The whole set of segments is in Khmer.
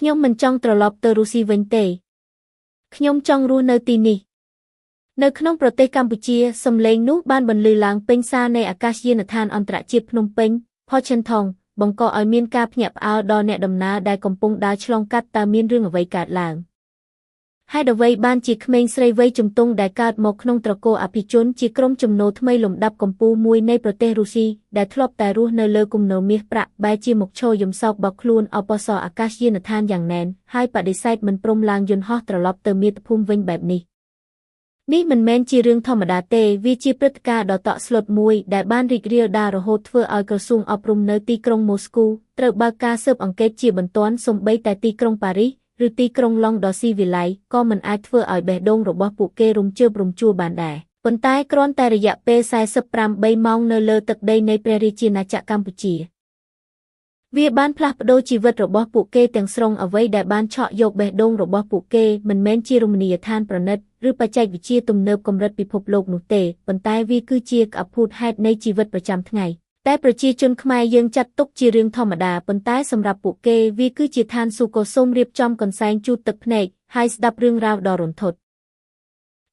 ខ្ញុំមិនចង់ត្រឡប់ទៅរុស្ស៊ីវិញទេខ្ញុំចង់រស់នៅទីនេះនៅក្នុងប្រទេសកម្ពុជាសំឡេងនោះបានបន្លឺឡើងពេញសាលនៃអាកាសយានដ្ឋានអន្តរជាតិភ្នំពេញផឈិនថងបង្កឲ្យមានការភ្ញាក់ផ្អើលដល់អ្នកដំណើរដែលកំពុងដើរឆ្លងកាត់តើមានរឿងអ្វីកើតឡើងហេតុអ្វីបានជាក្មេងស្រីវ័យជំទង់ដែលកើតមកក្នុងត្រកូលអភិជនជាក្រុមចំណូលថ្មីលំដាប់កំពូលមួយនៃប្រទេសរុស្ស៊ីដែលធ្លាប់តែរស់នៅលើគំនរមាសប្រាក់បែរជាមកឈរយំសោកបោកខ្លួនអបសអាកាសយានដ្ឋានយ៉ាងណែនហើយបដិសេធមិនព្រមឡើងយន្តហោះត្រឡប់ទៅមាតុភូមិវិញបែបនេះនេះមិនមែនជារឿងធម្មតាទេវាជាព្រឹត្តិការណ៍ដ៏តក់ស្លុតមួយដែលបានរីករាលដាលរហូតធ្វើឲ្យក្រសួងអប់រំនៅទីក្រុងម៉ូស្គូត្រូវបើកការស៊ើបអង្កេតជាបន្ទាន់សូម្បីតែទីក្រុងប៉ារីសឬទីក្រុងឡុងដ៏ស៊ីវិល័យក៏មិនអាចធ្វើឲ្យបេះដូងរបស់ពួកគេរំជើបរំជួលបានដែរប៉ុន្តែគ្រាន់តែរយៈពេល48ម៉ោងនៅលើទឹកដីនៃព្រះរាជាណាចក្រកម្ពុជាវាបានផ្លាស់ប្ដូរជីវិតរបស់ពួកគេទាំងស្រុងអ្វីដែលបានឆក់យកបេះដូងរបស់ពួកគេមិនមែនជារមណីយដ្ឋានប្រណិតឬបច្ចេកវិទ្យាទំនើបកម្រិតពិភពលោកនោះទេប៉ុន្តែវាគឺជាអភូតហេតុនៃជីវិតប្រចាំថ្ងៃតែប្រជាជនខ្មែរយើងចាត់ទុកជារឿងធម្មតាប៉ុន្តែសម្រាប់ពួកគេវាគឺជាឋានសួគ៌សូមរៀបចំកន្សែងជូតទឹកភ្នែកហើយស្ដាប់រឿងរ៉ាវដ៏រន្ធត់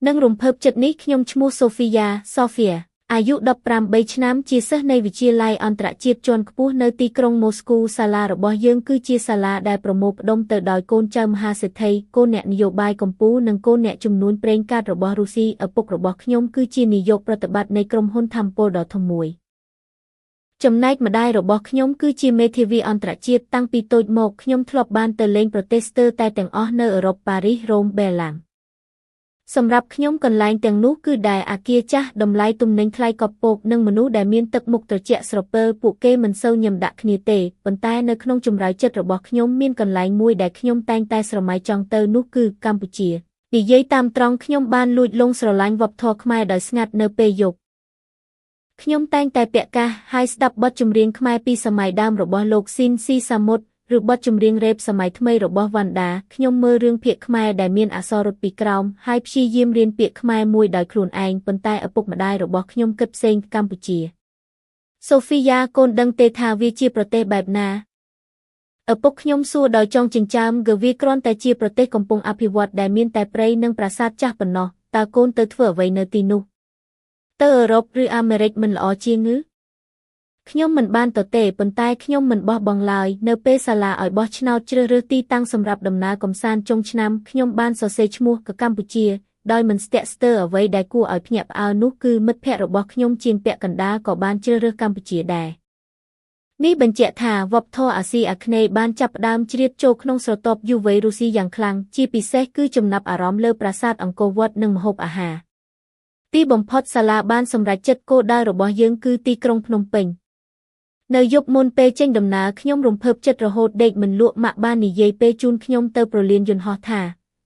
និងរំភើបចិត្តនេះខ្ញុំឈ្មោះសូហ្វីយ៉ាសូហ្វៀអាយុ18ឆ្នាំជាសិស្សនៃវិទ្យាល័យអន្តរជាតិជាន់ខ្ពស់នៅទីក្រុងម៉ូស្គូសាលារបស់យើងគឺជាសាលាដែលប្រមូលផ្ដុំទៅដោយកូនចៅមហាសេដ្ឋីកូនអ្នកនយោបាយកម្ពុជានិងកូនអ្នកជំនួញប្រេងកាតរបស់រុស្ស៊ីឪពុករបស់ខ្ញុំគឺជានាយកប្រតិបត្តិនៃក្រុមហ៊ុនថាមពលដ៏ធំមួយចំណែកម្ដាយរបស់ខ្ញុំគឺជាមេធាវីអន្តរជាតិតាំងពីតូចមកខ្ញុំធ្លាប់បានទៅលេងប្រទេសស្ទើរតែទាំងអស់នៅអឺរ៉ុបប៉ារីសរ៉ូមបេឡាំងសម្រាប់ខ្ញុំកន្លែងទាំងនោះគឺដែលអាគារចាស់តម្លៃទំនិញថ្លៃកប់ពកនិងមនុស្សដែលមានទឹកមុខត្រជាក់ស្រពើពួកគេមិនសូវញឹមដាក់គ្នាទេប៉ុន្តែនៅក្នុងចម្រើយចិត្តរបស់ខ្ញុំមានកន្លែងមួយដែលខ្ញុំតែងតែស្រមៃចង់ទៅនោះគឺកម្ពុជានិយាយតាមត្រង់ខ្ញុំបានលួចលង់ស្រឡាញ់វប្បធម៌ខ្មែរដោយស្ងាត់នៅពេលយប់ខ្ញុំតែងតែពាក់កាសហើយស្ដាប់បទចម្រៀងខ្មែរពីសម័យដើមរបស់លោកស៊ីនស៊ីសាមុតឬបទចម្រៀងរ៉េបសម័យថ្មីរបស់វ៉ាន់ដាខ្ញុំមើលរឿងភាគខ្មែរដែលមានអក្សររត់ពីក្រោមហើយព្យាយាមរៀនពាក្យខ្មែរមួយដោយខ្លួនឯងប៉ុន្តែឪពុកម្ដាយរបស់ខ្ញុំគិតផ្សេងកម្ពុជាសូហ្វីយ៉ាកូនដឹងទេថាវាជាប្រទេសបែបណាឪពុកខ្ញុំសួរដោយចង់ចិញ្ចើមគឺវាគ្រាន់តែជាប្រទេសកំពុងអភិវឌ្ឍដែលមានតែព្រៃនិងប្រាសាទចាស់ប៉ុណ្ណោះតើកូនទៅធ្វើអ្វីនៅទីនោះទៅអឺរ៉ុបឬអាមេរិកមិនល្អជាងឬខ្ញុំមិនបានទៅទេប៉ុន្តែខ្ញុំមិនបោះបង់ឡើយនៅពេលសាលាឲ្យបោះឆ្នោតជ្រើសរើសទីតាំងសម្រាប់ដំណើរកម្សាន្តចុងឆ្នាំខ្ញុំបានសរសេរឈ្មោះកម្ពុជាដោយមិនស្ទាក់ស្ទើរអ្វីដែលគួរឲ្យភ្ញាក់ផ្អើលនោះគឺមិត្តភក្តិរបស់ខ្ញុំជាងពាក់កណ្ដាលក៏បានជ្រើសរើសកម្ពុជាដែរនេះបញ្ជាក់ថាវប្បធម៌អាស៊ីអាគ្នេយ៍បានចាប់ផ្ដើមជ្រៀតចូលក្នុងស្រទាប់យុវវ័យរុស្ស៊ីយ៉ាងខ្លាំងជាពិសេសគឺចំណាប់អារម្មណ៍លើប្រាសាទអង្គរវត្តនិងម្ហូបអាហារទីបំផុតសាលាបានសម្រេចចិត្តគោលដៅរបស់យើងគឺទីក្រុងភ្នំពេញនៅយប់មុនពេលចេញដំណើរខ្ញុំរំភើបចិត្តរហូតដេកមិនលក់ម៉ាក់បាននិយាយពេលជូនខ្ញុំទៅប្រលានយន្តហោះថា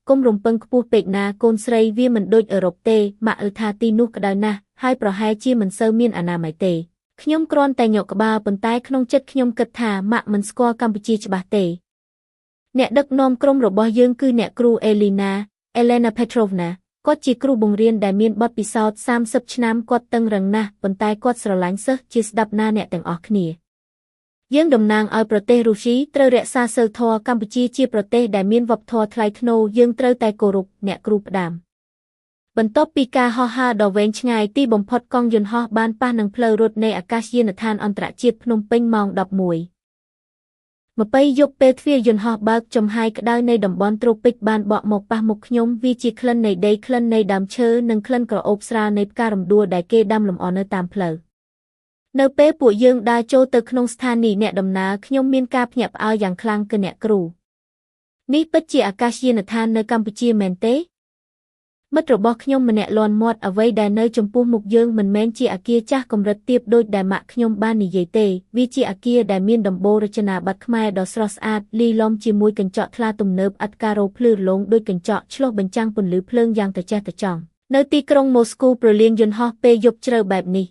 កុំរំពឹងខ្ពស់ពេកណាកូនស្រីវាមិនដូចអឺរ៉ុបទេម៉ាក់អឺថាទីនោះក្តៅណាស់ហើយប្រហែលជាមិនសូវមានអនាម័យទេខ្ញុំគ្រាន់តែញក់ក្បាលប៉ុន្តែក្នុងចិត្តខ្ញុំគិតថាម៉ាក់មិនស្គាល់កម្ពុជាច្បាស់ទេអ្នកដឹកនាំក្រុមរបស់យើងគឺអ្នកគ្រូអេលីណា Elena Petrovna គាត់ជាគ្រូបង្រៀនដែលមានបទពិសោធន៍30ឆ្នាំគាត់តឹងរឹងណាស់ប៉ុន្តែគាត់ស្រឡាញ់សិស្សជាស្ដាប់ណាអ្នកទាំងអស់គ្នាយើងតំណាងឲ្យប្រទេសរុស្ស៊ីត្រូវរក្សាសីលធម៌កម្ពុជាជាប្រទេសដែលមានវប្បធម៌ថ្លៃថ្នូរយើងត្រូវតែគោរពអ្នកគ្រូផ្ដាំបន្ទាប់ពីការហោះហើរដ៏វែងឆ្ងាយទីបំផុតកង់យន្តហោះបានប៉ះនឹងផ្លូវរត់នៃអាកាសយានដ្ឋានអន្តរជាតិភ្នំពេញម៉ោង11:20យប់ពេលទ្វារយន្តហោះបើកចំហាយក្តៅនៃតំបន់ត្រូពិកបានបក់មកប៉ះមុខខ្ញុំវាជាក្លិននៃដីក្លិននៃដើមឈើនិងក្លិនក្រអូបស្រាលនៃផ្ការំដួលដែលគេដាំលម្អនៅតាមផ្លូវនៅពេលពួកយើងដើរចូលទៅក្នុងស្ថានីយ៍អ្នកដំណើរខ្ញុំមានការភ្ញាក់ផ្អើលយ៉ាងខ្លាំងគឺអ្នកគ្រូនេះពិតជាអាកាសយានដ្ឋាននៅកម្ពុជាមែនទេមិត្តរបស់ខ្ញុំម្នាក់លាន់មាត់អ្វីដែលនៅចំពោះមុខយើងមិនមែនជាអាគារចាស់កម្រិតទាបដូចដែលម៉ាក់ខ្ញុំបាននិយាយទេវាជាអាគារដែលមានដំបូលរចនាបថខ្មែរដ៏ស្រស់ស្អាតលាយឡំជាមួយកញ្ចក់ថ្លាទំនើបឥដ្ឋការ៉ូភ្លឺរលោងដូចកញ្ចក់ឆ្លុះបញ្ចាំងពន្លឺភ្លើងយ៉ាងត្រចះត្រចង់នៅទីក្រុងម៉ូស្គូប្រលានយន្តហោះពេលយប់ជ្រៅបែបនេះ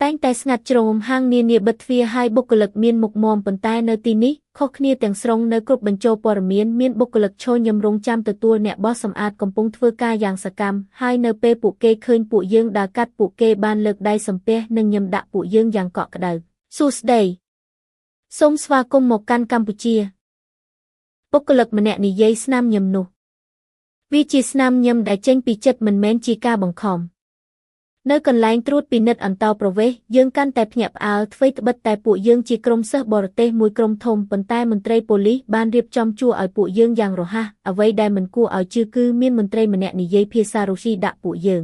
តែងតែស្ងាត់ជ្រងហាងនានាបិទទ្វារហើយបុគ្គលិកមានមុខមាំប៉ុន្តែនៅទីនេះខុសគ្នាទាំងស្រុងនៅគ្រប់បញ្ចូលព័ត៌មានមានបុគ្គលិកឈរញឹមរងចាំទទួលអ្នកបោះសម្អាតកំពុងធ្វើការយ៉ាងសកម្មហើយនៅពេលពួកគេឃើញពួកយើងដើរកាត់ពួកគេបានលើកដៃសំពះនិងញឹមដាក់ពួកយើងយ៉ាងកក់ក្ដៅសួស្តីសូមស្វាគមន៍មកកាន់កម្ពុជា បុគ្គលិកម្នាក់និយាយស្នាមញញឹមនោះវាជាស្នាមញញឹមដែលចេញពីចិត្តមិនមែនជាការបង្ខំនៅកន្លែងត្រួតពិនិត្យអន្តោប្រវេសន៍យើងកាន់តែភ្ញាក់ផ្អើលអ្វីត្បិតតែពួកយើងជាក្រុមសិស្សបរទេសមួយក្រុមធំប៉ុន្តែមន្ត្រីប៉ូលីសបានរៀបចំជួរឲ្យពួកយើងយ៉ាងរហ័សអ្វីដែលមិនគួរឲ្យជឿគឺមានមន្ត្រីម្នាក់និយាយភាសារុស្ស៊ីដាក់ពួកយើង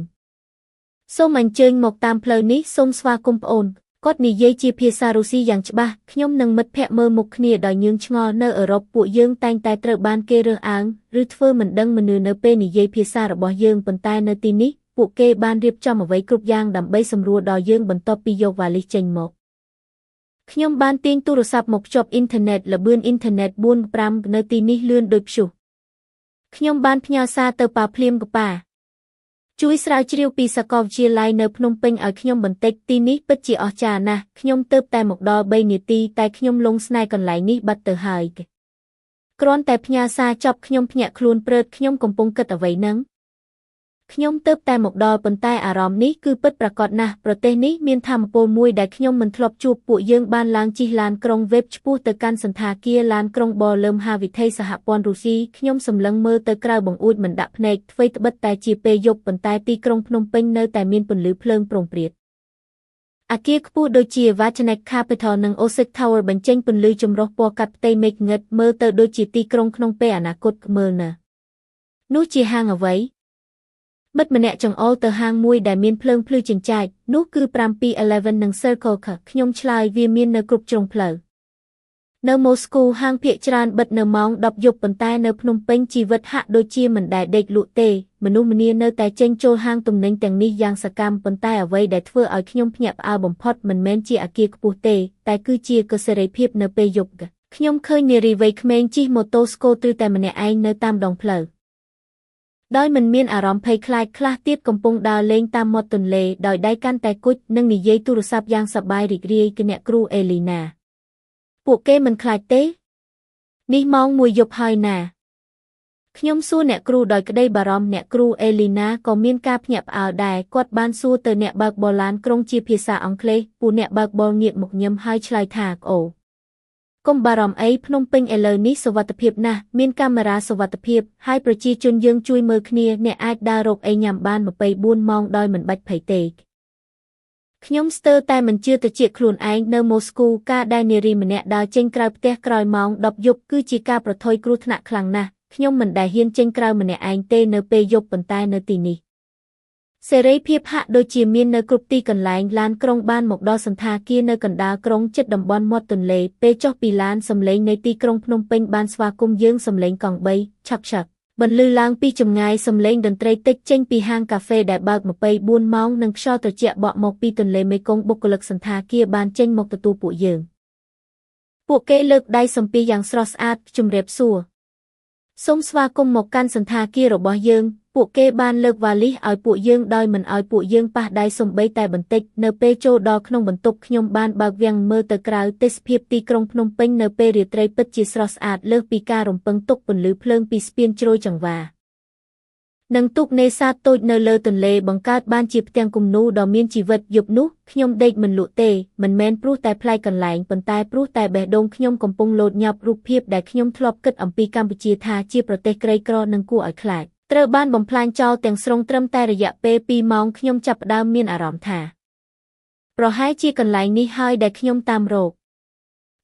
សូមអញ្ជើញមកតាមផ្លូវនេះសូមស្វាគមន៍ប្អូនគាត់និយាយជាភាសារុស្ស៊ីយ៉ាងច្បាស់ខ្ញុំនិងមិត្តភ័ក្តិមើលមុខគ្នាដោយងឿងឆ្ងល់នៅអឺរ៉ុបពួកយើងតែងតែត្រូវបានគេរើសអើងឬធ្វើមិនដឹងមិននឿនៅពេលនិយាយភាសារបស់យើងប៉ុន្តែនៅទីនេះពួកគេបានរៀបចំអ្វីគ្រប់យ៉ាងដើម្បីសម្រួលដល់យើងបន្ទាប់ពីយកវ៉ាលីសចេញមកខ្ញុំបានទាញទូរស័ព្ទមកភ្ជាប់អ៊ីនធឺណិតល្បឿនអ៊ីនធឺណិត4.5នៅទីនេះលឿនដូចព្យុះខ្ញុំបានផ្ញើសារទៅប៉ាភ្លាមកប៉ាជួយស្រាវជ្រាវពីសាកលវិទ្យាល័យនៅភ្នំពេញឲ្យខ្ញុំបន្តិចទីនេះពិតជាអស្ចារ្យណាស់ខ្ញុំទើបតែមកដល់3នាទីតែខ្ញុំលង់ស្នេហ៍កន្លែងនេះបាត់ទៅហើយគ្រាន់តែផ្ញើសារចប់ខ្ញុំភ្ញាក់ខ្លួនព្រឺតខ្ញុំកំពុងគិតអ្វីហ្នឹងខ្ញុំទើបតែមកដល់ប៉ុន្តែអារម្មណ៍នេះគឺពិតប្រាកដណាស់ប្រទេសនេះមានធម៌ពលមួយដែលខ្ញុំមិនធ្លាប់ជួបពួកយើងបានឡើងជិះឡានក្រុងវេបឆ្ពោះទៅកាន់សណ្ឋាគារឡានក្រុងបលើមហាវិថីសហព័ន្ធរុស្ស៊ីខ្ញុំសម្លឹងមើលទៅក្រៅបង្អួចមិនដាក់ភ្នែកអ្វីត្បិតតែជាពេលយប់ប៉ុន្តែទីក្រុងភ្នំពេញនៅតែមានពន្លឺភ្លើងព្រោងព្រាតអគារខ្ពស់ដូចជា Vatican Capital និង Osaka Tower បញ្ចេញពន្លឺចម្រុះពណ៌កាត់ផ្ទៃមេឃងឹតមើលទៅដូចជាទីក្រុងក្នុងពេលអនាគតមើលណានោះជាហាងអ្វីមិត្តម្នាក់ចង្អុលទៅហាងមួយដែលមានភ្លើងភ្លឺចិញ្ចែកនោះគឺ711និង Circle K ខ្ញុំឆ្លើយវាមាននៅគ្រប់ជ្រុងផ្លូវនៅម៉ូស្គូហាងភាគច្រើនបិទនៅម៉ោង10យប់ប៉ុន្តែនៅភ្នំពេញជីវិតហាក់ដូចជាមិនដែលដេកលក់ទេមនុស្សម្នានៅតែចេញចូលហាងទំនិញទាំងនេះយ៉ាងសកម្មប៉ុន្តែអ្វីដែលធ្វើឲ្យខ្ញុំភ្ញាក់ផ្អើលបំផុតមិនមែនជាអគារខ្ពស់ទេតែគឺជាកសេរីភាពនៅពេលយប់ខ្ញុំឃើញនារីវ័យក្មេងជិះម៉ូតូស្គូទ័រតែម្នាក់ឯងនៅតាមដងផ្លូវដោយមិនមានអារម្មណ៍ភ័យខ្លាចខ្លះទៀតកំពុងដើរលេងតាមមាត់ទន្លេដោយដៃកាន់តែគុជនិងនិយាយទូរស័ព្ទយ៉ាងសប្បាយរីករាយគណៈគ្រូអេលីណាពួកគេមិនខ្លាចទេនេះម៉ោង1យប់ហើយណាខ្ញុំសួរអ្នកគ្រូដោយក្តីបារម្ភអ្នកគ្រូអេលីណាក៏មានការភ្ញាក់ផ្អើលដែរគាត់បានសួរទៅអ្នកបើកបរឡានក្រុងជាភាសាអង់គ្លេសពួកអ្នកបើកបរងាកមកញឹមហើយឆ្លើយថាអូកុំបារម្ភអីភ្នំពេញឥឡូវនេះសុវត្ថិភាពណាស់មានកាមេរ៉ាសុវត្ថិភាពហើយប្រជាជនយើងជួយមើលគ្នាអ្នកអាចដើររកអីញ៉ាំបាន24ម៉ោងដោយមិនបាច់ភ័យទេខ្ញុំស្ទើរតែមិនជឿទៅជាខ្លួនឯងនៅម៉ូស្គូការដែលនារីម្នាក់ដើរចេញក្រៅផ្ទះក្រោយម៉ោង10យប់គឺជាការប្រថុយគ្រោះថ្នាក់ខ្លាំងណាស់ខ្ញុំមិនដែលហ៊ានចេញក្រៅម្នាក់ឯងទេនៅពេលយប់ប៉ុន្តែនៅទីនេះសេរីភាពហាក់ដូចជាមាននៅគ្រប់ទីកន្លែងឡានក្រុងបានមកដល់សណ្ឋាគារនៅកណ្ដាលក្រុងជិតតំបន់មាត់ទន្លេពេលចុះពីឡានសំឡេងនៃទីក្រុងភ្នំពេញបានស្វាគមន៍យើងសំឡេងកង់3ឆាក់ឆាក់បន្លឺឡើងពីចម្ងាយសំឡេងតន្ត្រីតិចចេញពីហាងកាហ្វេដែលបើក24ម៉ោងនិងខ្យល់ត្រជាក់បក់មកពីទន្លេមេគង្គបុគ្គលិកសណ្ឋាគារបានចេញមកទទួលពួកយើងពួកគេលើកដៃសំពះយ៉ាងស្រស់ស្អាតជម្រាបសួរសូមស្វាគមន៍មកកាន់សណ្ឋាគាររបស់យើងពួកគេបានលើកវ៉ាលីសឲ្យពួកយើងដោយមិនឲ្យពួកយើងប៉ះដៃសំបីតែបន្តិចនៅពេលចូលដល់ក្នុងបន្ទប់ខ្ញុំបានបើកវាំងមើលទៅក្រៅទេសភាពទីក្រុងភ្នំពេញនៅពេលរាត្រីពិតជាស្រស់ស្អាតលើសពីការរំពឹងទុកពន្លឺភ្លើងពីស្ពានជ្រោយចង្វានិងទូកនេសាទតូចនៅលើទន្លេបង្កើតបានជាផ្ទាំងគំនូរដ៏មានជីវិតយប់នោះខ្ញុំដេកមិនលក់ទេមិនមែនព្រោះតែប្លែកកន្លែងប៉ុន្តែព្រោះតែបេះដូងខ្ញុំកំពុងលោតញាប់រូបភាពដែលខ្ញុំធ្លាប់គិតអំពីកម្ពុជាថាជាប្រទេសក្រីក្រនិងគួរឲ្យខ្លាចត្រូវបានបំផ្លាញចោលទាំងស្រុងត្រឹមតែរយៈពេល2ម៉ោងខ្ញុំចាប់ផ្ដើមមានអារម្មណ៍ថាប្រហែលជាកន្លែងនេះហើយដែលខ្ញុំតាមរក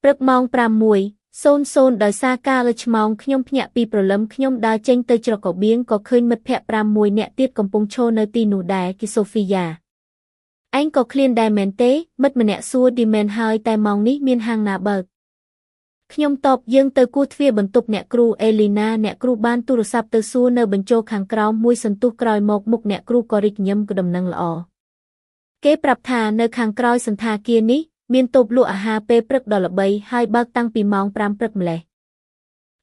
ព្រឹកម៉ោង6:00ដោយសារការលើឆ្មោងខ្ញុំភ្ញាក់ពីព្រលឹមខ្ញុំដើរចេញទៅច្រករបៀងក៏ឃើញមិត្តភ័ក្តិ5នាក់ទៀតកំពុងឈរនៅទីនោះដែរគីសូហ្វីយ៉ាឯងក៏ឃ្លានដែរមែនទេមិត្តម្នាក់សួរឌីមែនហើយតែម៉ោងនេះមានហាងណាបើកខ្ញុំតបយើងទៅគោះទ្វារបន្ទប់អ្នកគ្រូអេលីណាអ្នកគ្រូបានទូរស័ព្ទទៅសួរនៅបញ្ចូលខាងក្រោមមួយសន្ទុះក្រោយមកមុខអ្នកគ្រូក៏រីកញឹមក៏ដំណឹងល្អគេប្រាប់ថានៅខាងក្រោយសណ្ឋាគារនេះមានតូបលក់អាហារពេលព្រឹកដ៏ល្បីហើយបើកតាំងពីម៉ោង5ព្រឹកម្ល៉េះ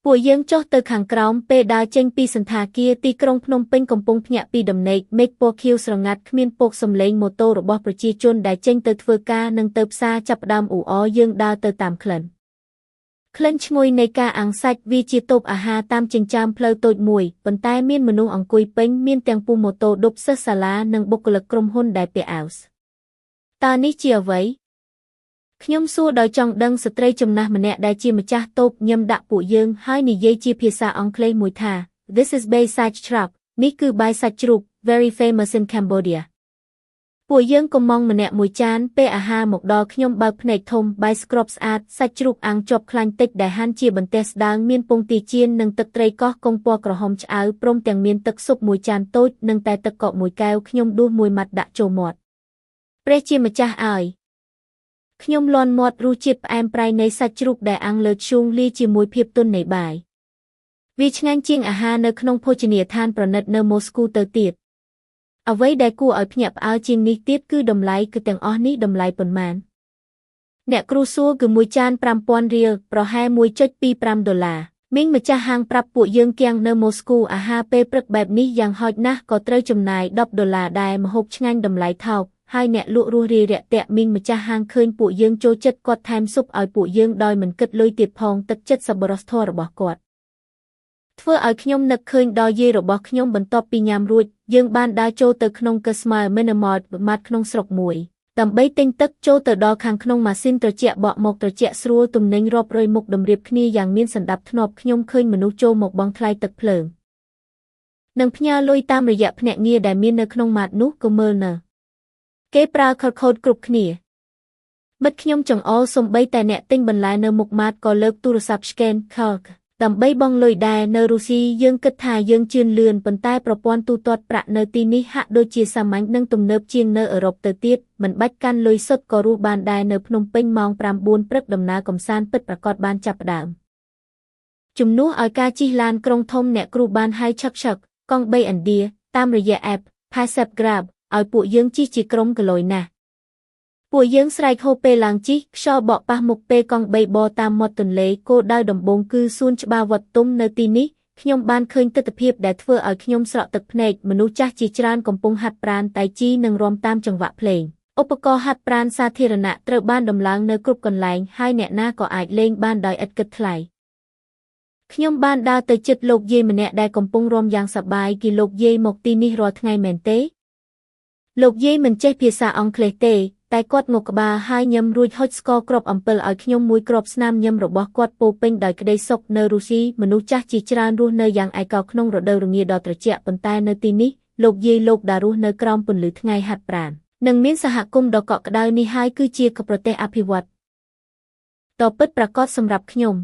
ពួកយើងចុះទៅខាងក្រោមពេលដើរចេញពីសណ្ឋាគារទីក្រុងភ្នំពេញកំពុងភ្ញាក់ពីដំណេកមេឃពណ៌ខៀវស្រងាត់គ្មានពកសំឡេងម៉ូតូរបស់ប្រជាជនដែលចេញទៅធ្វើការនិងទៅផ្សារចាប់ផ្ដើមអ៊ូអរយើងដើរទៅតាមក្លិន ក្លិនឈ្ងុយនៃការអាំងសាច់វាជាតូបអាហារតាមចិញ្ចើមផ្លូវតូចមួយប៉ុន្តែមានមនុស្សអង្គុយពេញមានទាំងពូម៉ូតូឌុបសិស្សសាលានិងបុគ្គលិកក្រុមហ៊ុនដែលពាក់អាវតើនេះជាអ្វី ខ្ញុំសួរដោយចង់ដឹងស្ត្រីចំណាស់ម្នាក់ដែលជាម្ចាស់តូបញឹមដាក់ពួកយើងហើយនិយាយជាភាសាអង់គ្លេសមួយថា This is បាយសាច់ជ្រូក នេះគឺបាយសាច់ជ្រូក very famous in Cambodia ពួកយើងកុម្ម៉ង់ម្នាក់មួយចានពេលអាហារមកដល់ខ្ញុំបើកភ្នែកធំបាយស្គ្របស្អាតសាច់ជ្រូកអាំងជាប់ខ្លាញ់តិចដែលហាន់ជាបន្ទះស្ដើងមានពងទាចៀននិងទឹកត្រីកោះកុងពណ៌ក្រហមឆ្អៅព្រមទាំងមានទឹកស៊ុបមួយចានតូចនិងតែទឹកកកមួយកែវខ្ញុំដួសមួយម៉ាត់ដាក់ចូលមាត់ព្រះជាម្ចាស់អើយខ្ញុំលាន់មាត់រសជាតិផ្អែមប្រៃនៃសាច់ជ្រូកដែលអាំងលើធ្យូងលាយជាមួយភាពទន់នៃបាយវាឆ្ងាញ់ជាងអាហារនៅក្នុងភោជនីយដ្ឋានប្រណិតនៅម៉ូស្គូទៅទៀតអ្វីដែលគួរឲ្យភ្ញាក់ផ្អើលជាងនេះទៀតគឺតម្លៃគឺទាំងអស់នេះតម្លៃប៉ុន្មានអ្នកគ្រូសួរគឺមួយចាន5000រៀលប្រហែល 1.25 ដុល្លារមីងម្ចាស់ហាងប្រាប់ពួកយើងគៀងនៅម៉ូស្គូអាហារពេលព្រឹកបែបនេះយ៉ាងហោចណាស់ក៏ត្រូវចំណាយ10ដុល្លារដែរម្ហូបឆ្ងាញ់តម្លៃថោកហើយអ្នកលក់រស់រាយរាក់ទាក់មីងម្ចាស់ហាងឃើញពួកយើងចូលចិត្តគាត់ថែមស៊ុបឲ្យពួកយើងដោយមិនគិតលុយទៀតផងទឹកចិត្តសប្បុរសធម៌របស់គាត់ធ្វើឲ្យខ្ញុំនឹកឃើញដល់យាយរបស់ខ្ញុំបន្ទាប់ពីញ៉ាំរួចយើងបានដើរចូលទៅក្នុងកស្មើ Minimart ម៉ាត់ក្នុងស្រុកមួយដើម្បីទិញទឹកចូលទៅដល់ខាងក្នុងម៉ាស៊ីនត្រជាក់បក់មកត្រជាក់ស្រួលទំនិញរាប់រយមុខតម្រៀបគ្នាយ៉ាងមានសណ្ដាប់ធ្នាប់ខ្ញុំឃើញមនុស្សចូលមកបង់ថ្លៃទឹកភ្លើងនិងផ្ញើលុយតាមរយៈភ្នាក់ងារដែលមាននៅក្នុងម៉ាតនោះក៏មើលនៅគេប្រើខលខូដគ្រប់គ្នាមិត្តខ្ញុំចង្អុលសំបីតែអ្នកទិញបន្លែនៅមុខម៉ាតក៏លើកទូរស័ព្ទ scan ខលដើម្បីបង់លុយដែរនៅរុស្ស៊ីយើងគិតថាយើងជឿនលឿនប៉ុន្តែប្រព័ន្ធទូទាត់ប្រាក់នៅទីនេះហាក់ដូចជាសាមញ្ញនិងទំនើបជាងនៅអឺរ៉ុបទៅទៀតមិនបាច់កាន់លុយសុទ្ធក៏រស់បានដែរនៅភ្នំពេញម៉ោង9ព្រឹកដំណើរកម្សាន្តពិតប្រាកដបានចាប់ផ្ដើមជំនួសឲ្យការជិះឡានក្រុងធំអ្នកគ្រូបានហៅឆឹកឆឹកកង់3ឥណ្ឌាតាមរយៈ app Pasep Grab ឲ្យពួកយើងជិះជាក្រុមកលយណាស់ពួកយើងស្រែកហូរពេលឡើងជិះខ្យល់បក់ប៉ះមុខពេលកង់បីបតាមមាត់ទន្លេគោលដៅដំបូងគឺសួនច្បារវត្តទុំនៅទីនេះខ្ញុំបានឃើញទិដ្ឋភាពដែលធ្វើឲ្យខ្ញុំស្រក់ទឹកភ្នែកមនុស្សចាស់ជាច្រើនកំពុងហាត់ប្រាណតៃជីនិងរាំតាមចង្វាក់ភ្លេងឧបករណ៍ហាត់ប្រាណសាធារណៈត្រូវបានដំឡើងនៅគ្រប់កន្លែងហើយអ្នកណាក៏អាចលេងបានដោយឥតគិតថ្លៃខ្ញុំបានដើរទៅជិតលោកយាយម្នាក់ដែលកំពុងរាំយ៉ាងសប្បាយគេលោកយាយមកទីនេះរាល់ថ្ងៃមែនទេលោកយាយមិនចេះភាសាអង់គ្លេសទេតែគាត់ងក់ក្បាលហើយញឹមរួចហុចស្ករគ្រាប់អំពិលឲ្យខ្ញុំមួយគ្រាប់ស្នាមញឹមរបស់គាត់ពោពេញដោយក្តីសុខនៅរុស្ស៊ីមនុស្សចាស់ជាច្រើនរស់នៅយ៉ាងឯកោក្នុងរដូវរងាដ៏ត្រជាក់ប៉ុន្តែនៅទីនេះលោកយាយលោកតារស់នៅក្រោមពន្លឺថ្ងៃហាត់ប្រាណនិងមានសហគមន៍ដ៏កក់ក្ដៅនេះហើយគឺជាប្រទេសអភិវឌ្ឍដ៏ពិតប្រាកដសម្រាប់ខ្ញុំ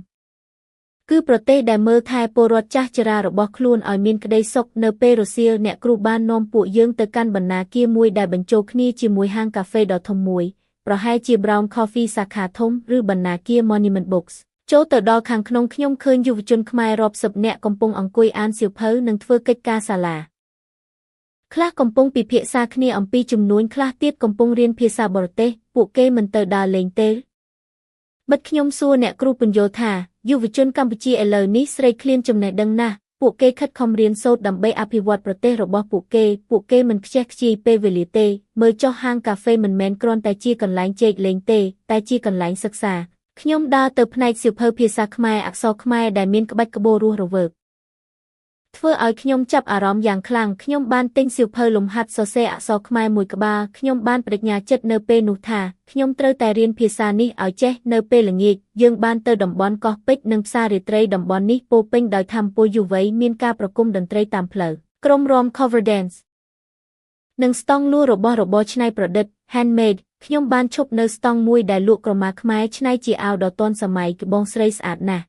គឺប្រទេសដែលមើលថែពលរដ្ឋចាស់ជរារបស់ខ្លួនឲ្យមានក្តីសុខនៅពេលរសៀលអ្នកគ្រូបាននាំពួកយើងទៅកាន់បណ្ណាគារមួយដែលបញ្ចូលគ្នាជាមួយហាងកាហ្វេដ៏ធំមួយប្រហែលជា Brown Coffee សាខាធំឬបណ្ណាគារ Monument Books ចូលទៅដល់ខាងក្នុងខ្ញុំឃើញយុវជនខ្មែររាប់សិបនាក់កំពុងអង្គុយអានសៀវភៅនិងធ្វើកិច្ចការសាលាខ្លះកំពុងពិភាក្សាគ្នាអំពីជំនួញខ្លះទៀតកំពុងរៀនភាសាបរទេសពួកគេមិនទៅដើរលេងទេមិត្តខ្ញុំសួរអ្នកគ្រូពន្យល់ថាយុវជនកម្ពុជាឥឡូវនេះស្រេកឃ្លានចំណេះដឹងណាស់ពួកគេខិតខំរៀនសូត្រដើម្បីអភិវឌ្ឍប្រទេសរបស់ពួកគេពួកគេមិនខ្ជះខ្ជាយពេលវេលាទេមើលចុះហាងកាហ្វេមិនមែនគ្រាន់តែជាកន្លែងជែកលេងទេតែជាកន្លែងសិក្សាខ្ញុំដើរទៅផ្នែកសៀវភៅភាសាខ្មែរអក្សរខ្មែរដែលមានក្បាច់ក្បូររស់រវើកធ្វើឲ្យខ្ញុំចាប់អារម្មណ៍យ៉ាងខ្លាំងខ្ញុំបានទិញសៀវភៅលំហាត់សរសេរអក្សរខ្មែរមួយក្បាលខ្ញុំបានប្តេជ្ញាចិត្តនៅពេលនោះថាខ្ញុំត្រូវតែរៀនភាសានេះឲ្យចេះនៅពេលល្ងាចយើងបានទៅតំបន់កោះពេជ្រនិងផ្សាររាត្រីតំបន់នេះពោពេញដោយធម្មពលយុវ័យមានការប្រគំតន្ត្រីតាមផ្លូវក្រុមរាំ cover dance និងស្តង់លក់របស់របរច្នៃប្រឌិត handmade ខ្ញុំបានឈប់នៅស្តង់មួយដែលលក់ក្រមាខ្មែរច្នៃជាអាវដ៏ទាន់សម័យបងស្រីស្អាតណាស់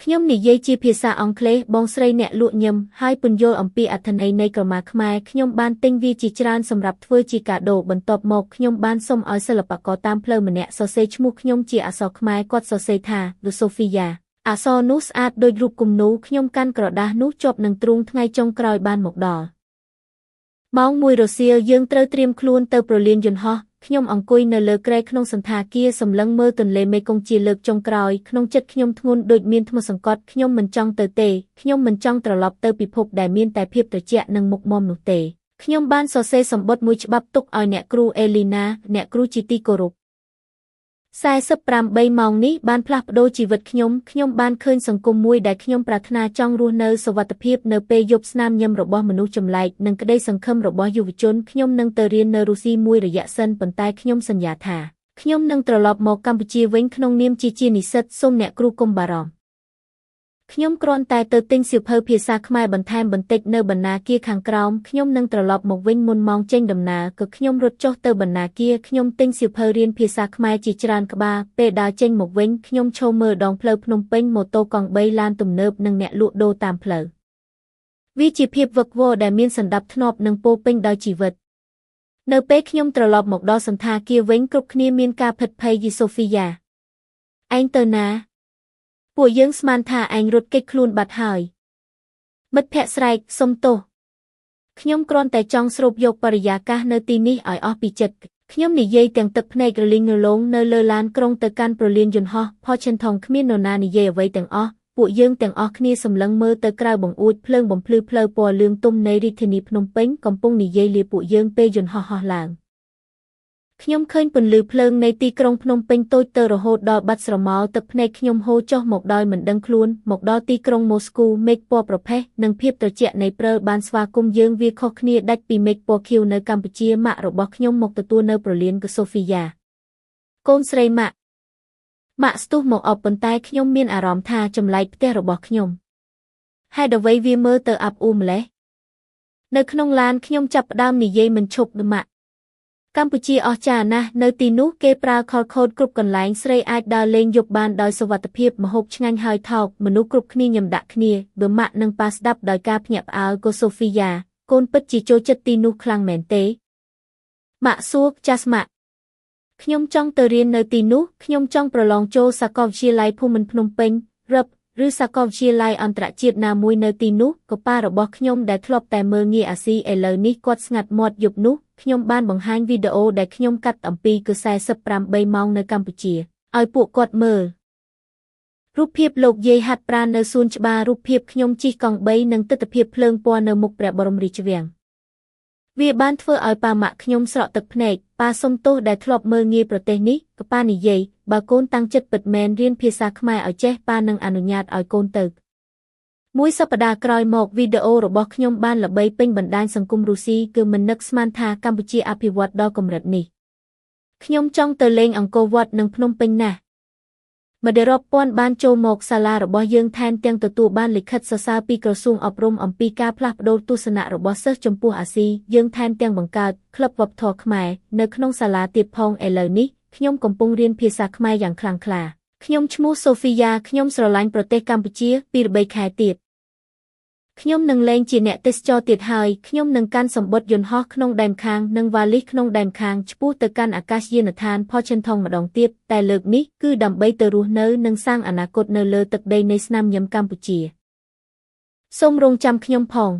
ខ្ញុំនិយាយជាភាសាអង់គ្លេសបងស្រីអ្នកលក់ញឹមហើយពន្យល់អំពីអត្ថន័យនៃក្រមាខ្មែរខ្ញុំបានទិញវាជាច្រើនសម្រាប់ធ្វើជាកាដូបន្ទាប់មកខ្ញុំបានសុំឲ្យសិល្បករតាមផ្លូវម្នាក់សរសេរឈ្មោះខ្ញុំជាអក្សរខ្មែរគាត់សរសេរថា The Sophia អក្សរនោះស្អាតដូចរូបគំនូរខ្ញុំកាន់ក្រដាសនោះជាប់នឹងទ្រូងថ្ងៃចុងក្រោយបានមកដល់ម៉ោង1រសៀលយើងត្រូវត្រៀមខ្លួនទៅប្រលានយន្តហោះខ្ញុំអង្គុយនៅលើគ្រែក្នុងសណ្ឋាគារសម្លឹងមើលទន្លេមេគង្គជាលើកចុងក្រោយក្នុងចិត្តខ្ញុំធ្ងន់ដូចមានថ្មសង្កត់ខ្ញុំមិនចង់ទៅទេខ្ញុំមិនចង់ត្រឡប់ទៅពិភពដែលមានតែភាពត្រជាក់និងមុខមាំនោះទេខ្ញុំបានសរសេរសម្បត្តិមួយច្បាប់ទុកឲ្យអ្នកគ្រូអេលីណាអ្នកគ្រូជាទីគោរព 48ម៉ោងនេះបានផ្លាស់ប្ដូរជីវិតខ្ញុំខ្ញុំបានឃើញសង្គមមួយដែលខ្ញុំប្រាថ្នាចង់រស់នៅសុវត្ថិភាពនៅពេលយប់ស្នាមញឹមរបស់មនុស្សចម្លែកនិងក្តីសង្ឃឹមរបស់យុវជនខ្ញុំនឹងទៅរៀននៅរុស្ស៊ីមួយរយៈសិនប៉ុន្តែខ្ញុំសន្យាថា ខ្ញុំនឹងត្រឡប់មកកម្ពុជាវិញក្នុងនាមជានិស្សិតសូមអ្នកគ្រូកុំបារម្ភខ្ញុំគ្រាន់តែទៅទិញសៀវភៅភាសាខ្មែរបន្ថែមបន្តិចនៅបណ្ណាគារខាងក្រោមខ្ញុំនឹងត្រឡប់មកវិញមុនម៉ោងចេញដំណើរក៏ខ្ញុំរត់ចុះទៅបណ្ណាគារខ្ញុំទិញសៀវភៅរៀនភាសាខ្មែរជាច្រើនក្បាលពេលដើរចេញមកវិញខ្ញុំឈរមើលដងផ្លូវភ្នំពេញម៉ូតូកង់3ឡានទំនើបនិងអ្នកលក់ដូរតាមផ្លូវវាជាភាពវឹកវរដែលមានសណ្ដាប់ធ្នាប់និងពោពេញដោយជីវិតនៅពេលខ្ញុំត្រឡប់មកដល់សណ្ឋាគារវិញគ្រប់គ្នាមានការភិតភ័យយីសូហ្វីយ៉ាឯងទៅណាពួកយើងស្មានថាឯងរត់គេចខ្លួនបាត់ហើយមិត្តភក្តិស្រែកសុំទោសខ្ញុំគ្រាន់តែចង់ស្រូបយកបរិយាកាសនៅទីនេះឲ្យអស់ពីចិត្តខ្ញុំនិយាយទាំងទឹកភ្នែករលីងរលោងនៅលើឡានក្រុងទៅកាន់ប្រលានយន្តហោះផឆិនថងគ្មាននរណានិយាយអ្វីទាំងអស់ពួកយើងទាំងអស់គ្នាសម្លឹងមើលទៅក្រៅបង្អួចភ្លើងបំភ្លឺផ្លូវពណ៌លឿងទុំនៃរាជធានីភ្នំពេញកំពុងនិយាយលាពួកយើងពេលយន្តហោះហោះឡើងខ្ញុំឃើញពន្លឺភ្លើងនៃទីក្រុងភ្នំពេញតូចទៅរហូតដល់បាត់ស្រមោលទឹកភ្នែកខ្ញុំហូរចុះមកដោយមិនដឹងខ្លួនមកដល់ទីក្រុងម៉ូស្គូមេឃពណ៌ប្រផេះនិងភាពត្រជាក់នៃព្រិលបានស្វាគមន៍យើងវាខុសគ្នាដាច់ពីមេឃពណ៌ខៀវនៅកម្ពុជាម៉ាក់របស់ខ្ញុំមកទទួលនៅប្រលានកសូហ្វីយ៉ាកូនស្រីម៉ាក់ម៉ាក់ស្ទុះមកអបប៉ុន្តែខ្ញុំមានអារម្មណ៍ថាចម្លែកផ្ទះរបស់ខ្ញុំហេតុអ្វីវាមើលទៅអាប់អួរម្ល៉េះនៅក្នុងឡានខ្ញុំចាប់ផ្ដើមនិយាយមិនឈប់ម៉ាក់កម្ពុជាអស្ចារ្យណាស់នៅទីនោះគេប្រើខលខូដគ្រប់កន្លែងស្រីអាចដើរលេងយប់បានដោយសុវត្ថិភាពម្ហូបឆ្ងាញ់ហើយថោកមនុស្សគ្រប់គ្នាញ៉ាំដាក់គ្នាបើម៉ាក់និងប៉ាស្ដាប់ដោយការភ្ញាក់ផ្អើលកូសូហ្វីយ៉ាកូនពិតជាចូលចិត្តទីនោះខ្លាំងមែនទេម៉ាក់សួរចាស់ម៉ាក់ខ្ញុំចង់ទៅរៀននៅទីនោះខ្ញុំចង់ប្រឡងចូលសាកលវិទ្យាល័យភូមិន្ទភ្នំពេញរឹបឬសាកលវិទ្យាល័យអន្តរជាតិណាមួយនៅទីនោះកប៉ារបស់ខ្ញុំដែលធ្លាប់តែមើលងាយអាស៊ីឥឡូវនេះគាត់ស្ងាត់មាត់យប់នោះខ្ញុំបានបង្ហាញវីដេអូដែលខ្ញុំកាត់អំពីគឺ48ម៉ោងនៅកម្ពុជាឲ្យពួកគាត់មើលរូបភាពលោកយាយហាត់ប្រាណនៅសួនច្បាររូបភាពខ្ញុំជិះកង់3និងទិដ្ឋភាពភ្លើងពណ៌នៅមុខព្រះបរមរាជវាំងវាបានធ្វើឲ្យប៉ាម៉ាក់ខ្ញុំស្រក់ទឹកភ្នែកប៉ាសុំទោសដែលធ្លាប់មើលងាយប្រទេសនេះក៏ប៉ានិយាយបើកូនតាំងចិត្តពិតមែនរៀនភាសាខ្មែរឲ្យចេះប៉ានឹងអនុញ្ញាតឲ្យកូនទៅមួយសប្តាហ៍ក្រោយមកវីដេអូរបស់ខ្ញុំបានល្បីពេញបណ្ដាញសង្គមរុស្ស៊ីគឺមិននឹកស្មានថាកម្ពុជាអភិវឌ្ឍដល់កម្រិតនេះខ្ញុំចង់ទៅលេងអង្គរវត្តនិងភ្នំពេញណាស់មនុស្សរាប់ពាន់បានចូលមកសាលារបស់យើងថែមទាំងទទួលបានលិខិតសរសើរពីក្រសួងអប់រំអំពីការផ្លាស់ប្ដូរទស្សនៈរបស់សិស្សចំពោះអាស៊ីយើងថែមទាំងបង្កើតក្លឹបវប្បធម៌ខ្មែរនៅក្នុងសាលាទៀតផងឥឡូវនេះខ្ញុំកំពុងរៀនភាសាខ្មែរយ៉ាងខ្លាំងក្លាខ្ញុំឈ្មោះសូហ្វីយ៉ាខ្ញុំស្រឡាញ់ប្រទេសកម្ពុជាពី3ខែទៀតខ្ញុំនឹងលែងជាអ្នកទេសចរទៀតហើយខ្ញុំនឹងកាន់សម្បត្តិយន្តហោះក្នុងដៃម្ខាងនិងវ៉ាលីសក្នុងដៃម្ខាងឆ្ពោះទៅកាន់អាកាសយានដ្ឋានផឆិនថងម្ដងទៀតតែលើកនេះគឺដើម្បីទៅរស់នៅនិងសាងអនាគតនៅលើទឹកដីនៃស្នាមញញឹមកម្ពុជាសូមរងចាំខ្ញុំផង